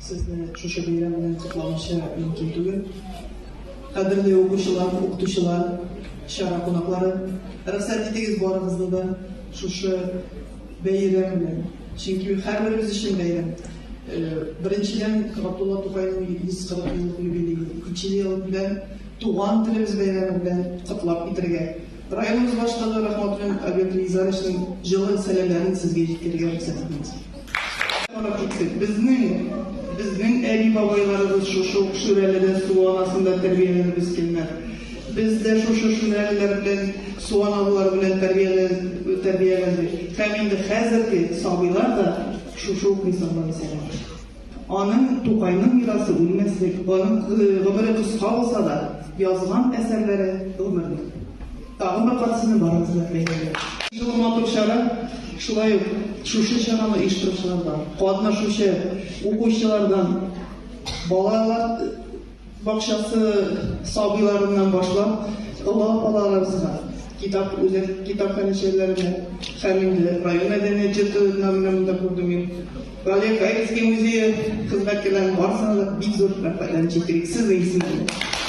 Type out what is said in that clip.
Сезне шушы бәйрәм белән котламыйча мөмкин түгел. Кадерле укучылар, укытучылар, чара кунаклары, рөхсәт итегез барыгызны да шушы бәйрәм белән. Чөнки һәрберебез өчен бәйрәм. Беренчедән, Габдулла Тукайның 140 еллык юбилее, икенче ел белән туган телебез бәйрәме белән котлап китергә. Районыбыз башлыгы Рахматуллин Альберт Илгизаровичның җылы сәламнәрен сезгә җиткерергә рөхсәт итегез. Карап киттек. Безнең, безнең әби-бабайларыбыз шушы ук Шүрәледә су анасында тәрбияләнеп үскәннәр. Без дә шушы шүрәлеләр белән, су аналар белән тәрбияләндек. Һәм инде хәзерге сабыйлар да шушы ук мисалда үсәләр. Аның, Тукайның мирасы үлмәслек, аның гомере кыска булса да, язган әсәрләре гомерлек. Тагын бер кат сезне барыгызны да бәйрәмгә. Җылы матур чара, шулай ук шушы чараны оештыручылардан, катнашучы укучылардан, балалар бакчасы сабыйларыннан башлап, олы апаларыбызга, китап үзәк китапханәчеләренә һәм инде район мәдәният йортына менә монда күрдем мин. Галия Каирский музее хезмәткәрләренең барысына да бик зур рәхмәтләрне җиткерик. Сезнең исемнәрдән.